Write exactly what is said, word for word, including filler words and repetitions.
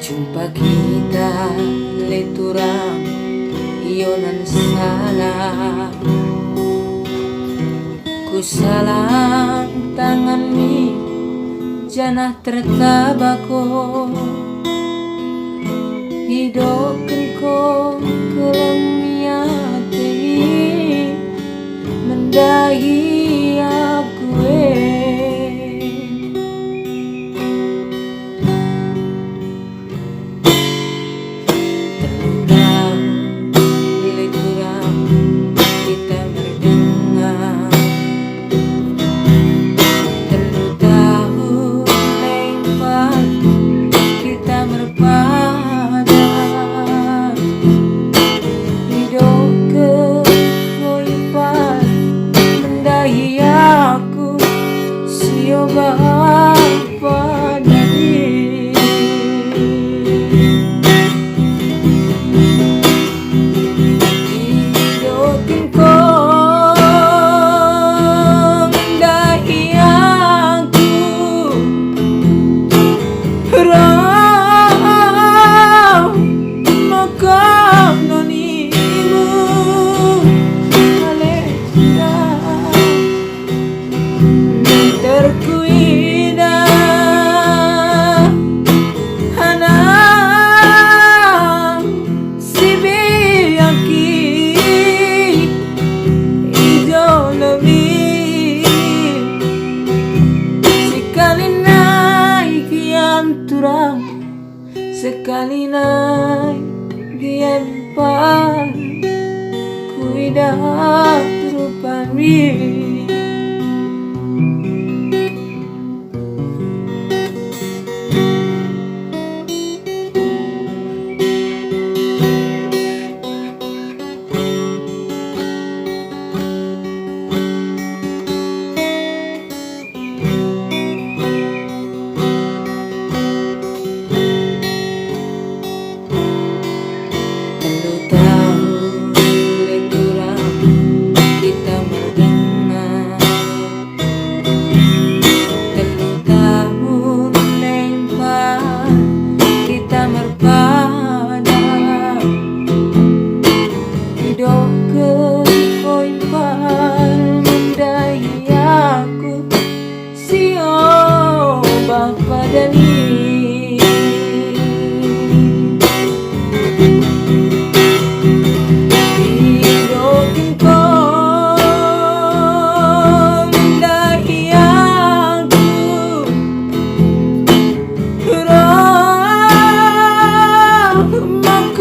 Jumpa kita le turang i onan salah. Kusalam tanganmi janah tertabako. Idokken ko keleng ate mendahi aku e. Telu tahun le turang kita merdenga. Telu tahun le empat kita merpadan. Idokken ko empat mendahi aku si oba padani. Idokken ko mendahi aku, reh mekap ninimu, ale. Terkuidah anak si biak i jolom i. Sekali nai kian turang, sekali nai gian pan kuidah rupami. Telu tahun le turang kita merdenga. Telu tahun le empat kita merpadan. Idokken ko empat mendahi aku si oba padani. Idokken ko mendahi aku, reh mekap